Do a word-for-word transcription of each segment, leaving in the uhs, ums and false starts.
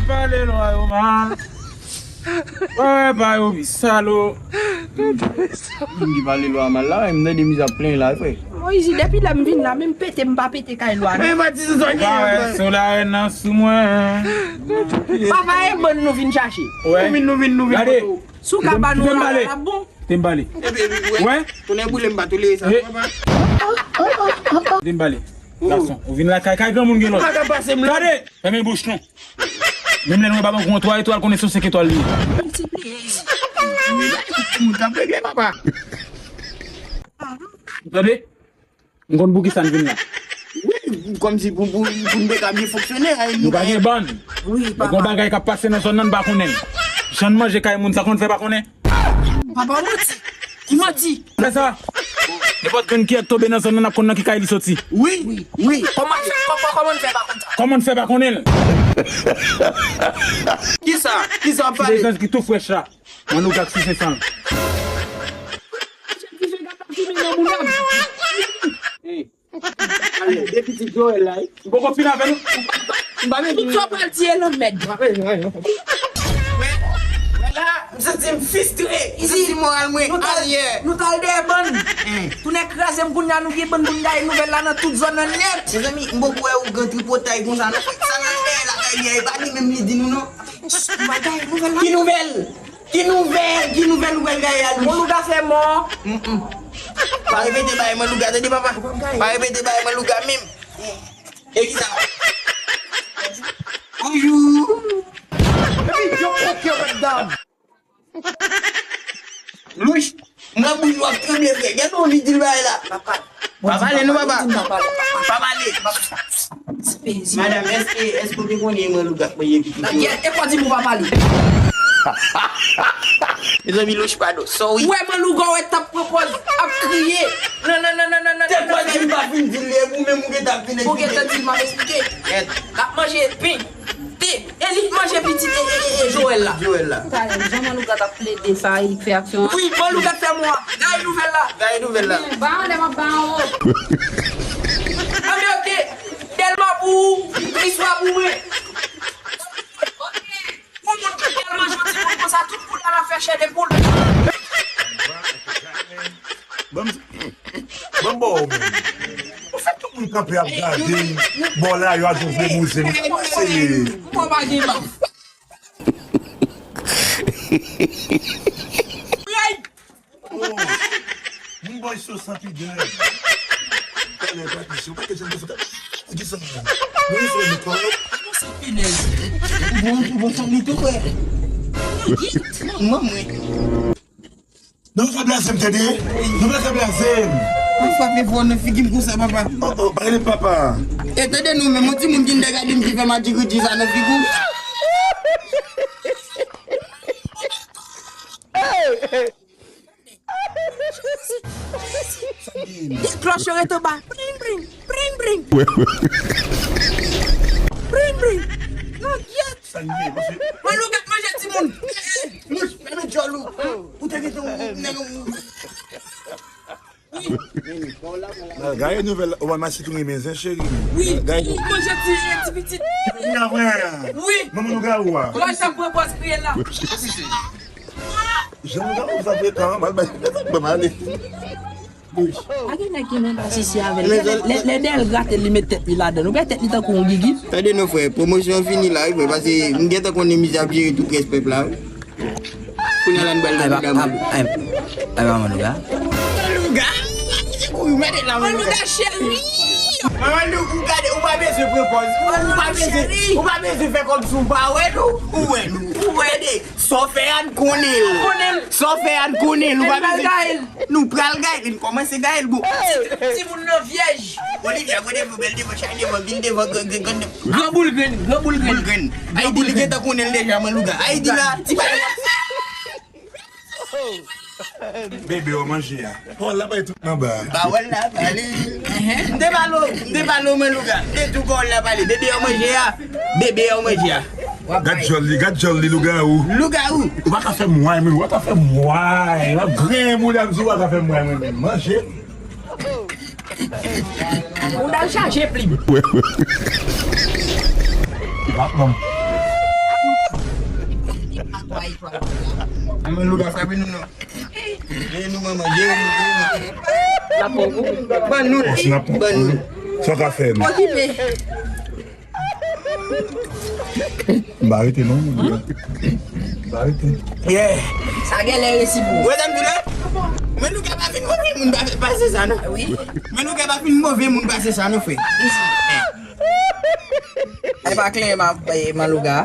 Pale lwa yo mal. Wè, pa yo pi salo. Moun ki pale lwa mal la, m tande miz ap plenyen la, vre. Moyizi, depi lè m vin la, menm pete m pa pete kay lwa, non. Men Matizou sa gen. Wè, se la rèn nan sou mwen. Papa, e bann nou vin chache. Wè. Nou vin, nou vin, nou vin. Gade. Sou ka ba nou la, la bon. Te m pale. Epi, epi, wè. Wè. Tounen boule m pa touleye sa, papa. Te m pale. Gason, ou vin lakay, kay granmoun gen lòd. Ou pa ka pase m la. Gade, fèmen bouch nou. Menm lè nou wè pa ban kou an twa etwal, konnen se yon senk etwal li ye. Moun k ap regle, papa. Tande? M konn poukisa n vin la. Wi, kòmsi pou, pou, pou n te ka byen fonksyone. Nou pa gen bann. Wi, papa. Gon bagay k ap pase nan zòn nan, n pa konnen l. Jan n manje kay moun, sa konn fè pa konnen. Papa, w manti. Ou manti. Fè sa. Nenpòt grenn kiyèt tonbe nan zòn nan, n ap konn nan ki kay li soti. Wi, wi. Kòman, kòman, kòman n fè pa konn sa? Kòman n fè pa konnen l? Kisa? Kisa w ap pale? Ti zèzans ki tou frèch la. Manlouga k souse san l. Hey. Ale, de pitit Joel la, wi. M poko fin avè nou. M pa vle. Tout sa w pral di e lanmèd. M pa vle, non, non. Wè, wè la, m santi m fistre. M santi moral mwen alyè. Nou t al dèyè bann. Tounen kraze m kounye a, nou gen bann pou n gaye nouvèl la nan tout zòn nan nèt. Mezanmi, m poko wè yon gran tripotay konsa, non. Sa n al fè lakay li a, e pa li menm li di nou, non. M al gaye nouvèl la. Ki nouvèl? Ki nouvèl? Ki nouvèl ou pral gaye a Louis? Manlouga fè mò. Mm, mm. Pa repete bagay Manlouga, tande papa. Pa repete bagay Manlouga menm. E kisa? Bonjou. Epi yo koke, medam. Louis. Mwen bouch w ap tranble, frè. Gade yon vi di l bagay la. Papa. Pa pale non, papa. Pa pale. Madanm, èske, èske w te konnen Manlouga k manje pitit Joel? Te kwa di m ou pa pale. Mezanmi, Louis, padon. Sorry. Ou wè Manlouga, ou wè t ap pran pòz, ap kriye. Non, non, non, non, non, non. Te kwa di m pa fin di l, e ou menm ou gentan ap vin eksplike. Ou gentan di l m ap eksplike. L ap manje pen. Te, e li k manje pitit, e, e, e, e, Joel la. Joel la. Talè, jan Manlouga t ap plede sa, e li k fè aksyon an. Wi, Manlouga t fè mò a. Gaye nouvèl la. Gaye nouvèl la. Ba anlè, m ap ba anwo. Anmède. Dèlma pou ou, Kris la pou mwen. Yon moun ki tèlman janti moun konsa, tout bouda l ap fè chè de poul. Ban m, ban m ba w, menm. Ou fè tout moun kanpe ap gade bò la, yo a jwe vye bouzen. Mwen se. Mwen pa gen baf. Moun bòy so san pidè. Talè, pa pise, ou pa te janm fè. Ki sa? Moun sou mikwo. Sa pinèz. Bon, bon, sa li tou, frè. Manman mwen. Non, sa blaze m, tande. Non, sa blaze m. Ou frape fò nan figi m konsa, papa. Oh, oh, pa rele papa. E tande nou, menm yon timoun ki n te gade m ki fè m a djigidji sa nan figi w. Klòch yo ret anba. Pring, pring, pring, pring. Pring, pring. Non, gyèt. Manlouga ap manje timoun. Mouch, mete djòl ou. Ou te gentan ou nèg ou. Gaye nouvèl, ou wè masi tou renmen zen cheri. Wi, ou manje ti, ti pitit. Wi. Manman lougawou a. Wè sa pran pòz kriye la. Jan lougawou sa frekan, mal bay, mal ale. Pa gen nèg ki menm pa sisi avè l. Lè, lè, lè Dèyèl grate l, li met tèt li ladan l. Ou wè tèt li tankou yon gigi. Tande non, frè, pwomosyon an fini la, wi, frè, paske m gentan konnen mizè ap jere tout rès pèp la, wi. Kounye a la, n pral gade Manlouga. Ay, ay, ay, Manlouga. Manlouga! Ou mèt la, Manlouga cheri! Manlouga, ou gade, ou pa bezwen pran pòz. Ou pa bezwen, ou pa bezwen fè kòmsi ou pa wè nou. Ou wè nou. Ou wè de. Sa w fè a, n konnen l. Sa w fè a, n konnen l. Ou pa bezwen. Nou pral gaye l. Nou pral gaye l. N kòmanse gaye l, bon. Timoun nan vyèj. Olivia, gade devan, bèl devan, chay devan, vin devan, grann, grann, grann. Gran boul grenn, gran boul grenn. Boul grenn. Ayiti, li gentan konnen l deja, Manlouga. Ayiti la, ti bagay. Bebe, w manje a. Pawòl la bay tout nan ba. Pawòl la pale. M te pale w, m te pale w, Manlouga. M te di w pawòl la pale. Bebe, w manje a. Bebe, w manje a. Gad djòl li, gad djòl li, lougawou. Lougawou. Ou pa ka fè m way, men ou pa ka fè m way. W ap grenn mouda m di w pa ka fè m way, men manje. Ou dal chaje plim. Ou pa pran m. Manman louga frape nou non. Jere nou manman, jere nou, jere nou. Ban nou, Bon, si n ap pran ban nou. Sa w ka fè nou? Okipe. M pa rete non. M pa rete. Yeah. Sa gen lè resi pou. Wè sa m di la? Men louga pa fin move moun pa pase sa non. Wi. Men louga pa fin move moun pase sa non frè. E pa klen ma ma louga.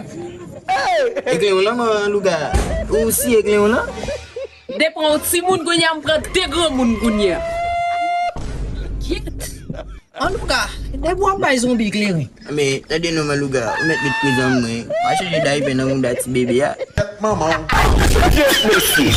E klen ou lan man louga. Ou si e klen ou lan? Depi yon timoun kounye a m pran de granmoun kounye a. Kyèt. An louga, depi w ap bay zonbi kleren. Men tande non man louga, ou mèt met prezan mwen. Pa chanje dayipè nan mouda ti bebe a. Manman. Pyès mesye.